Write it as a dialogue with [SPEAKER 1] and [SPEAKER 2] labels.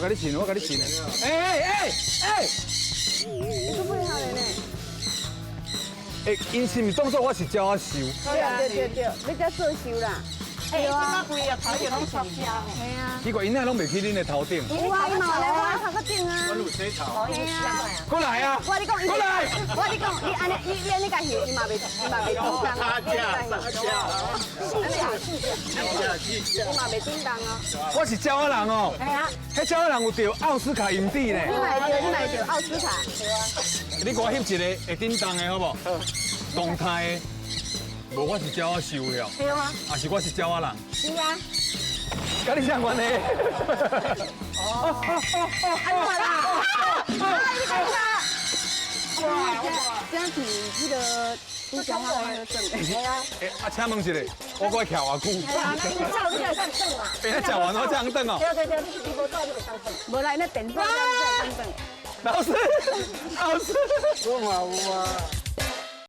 [SPEAKER 1] 共你親，我共你親。欸欸欸！
[SPEAKER 2] 你都配合的呢。
[SPEAKER 1] 欸，𪜶是毋是當作我是鳥仔獸？
[SPEAKER 2] 對啊，對對對，你才做秀啦。
[SPEAKER 3] 對啊，規個頭就攏錯遮。
[SPEAKER 2] 係啊。
[SPEAKER 1] 奇怪，𪜶哪攏袂去恁的頭頂？
[SPEAKER 2] 有啊，伊嘛有來我頭殼頂啊。
[SPEAKER 4] 我有洗頭。
[SPEAKER 2] 係啊。
[SPEAKER 1] 過來啊！
[SPEAKER 2] 我你講，
[SPEAKER 1] 過來。
[SPEAKER 2] 我你講，你按呢，你按呢共翕，伊嘛袂叮當。
[SPEAKER 4] 三隻，三隻。
[SPEAKER 2] 四隻，四隻。
[SPEAKER 4] 四隻，四隻。
[SPEAKER 2] 伊嘛袂叮當哦。
[SPEAKER 1] 我是鳥仔人哦。
[SPEAKER 2] 係啊。
[SPEAKER 1] 彼鳥仔人有著奧斯卡影帝呢。
[SPEAKER 2] 你嘛會著，你嘛會著奧斯卡。對啊。
[SPEAKER 1] 你給我翕一個會叮當的好無？動態的。無，我是鳥仔獸了。
[SPEAKER 3] 對啊。
[SPEAKER 1] 還是我是鳥仔人？
[SPEAKER 3] 是啊。
[SPEAKER 1] 佮你啥關係？
[SPEAKER 3] 哦哦哦哦，按怎啦？
[SPEAKER 2] 啊！你幹啥？哇！這樣是彼個拄才好好耍的。
[SPEAKER 3] 係啊。
[SPEAKER 1] 欸，啊，請問一下，我閣徛偌久？
[SPEAKER 3] 係啊，你走你就會使轉嘛。
[SPEAKER 1] 欸，食完我才通轉哦。
[SPEAKER 3] 對對對，你無走你袂當轉。
[SPEAKER 2] 無啦，那電腦才會當轉。
[SPEAKER 1] 老師，老師，
[SPEAKER 4] 我嘛有啊。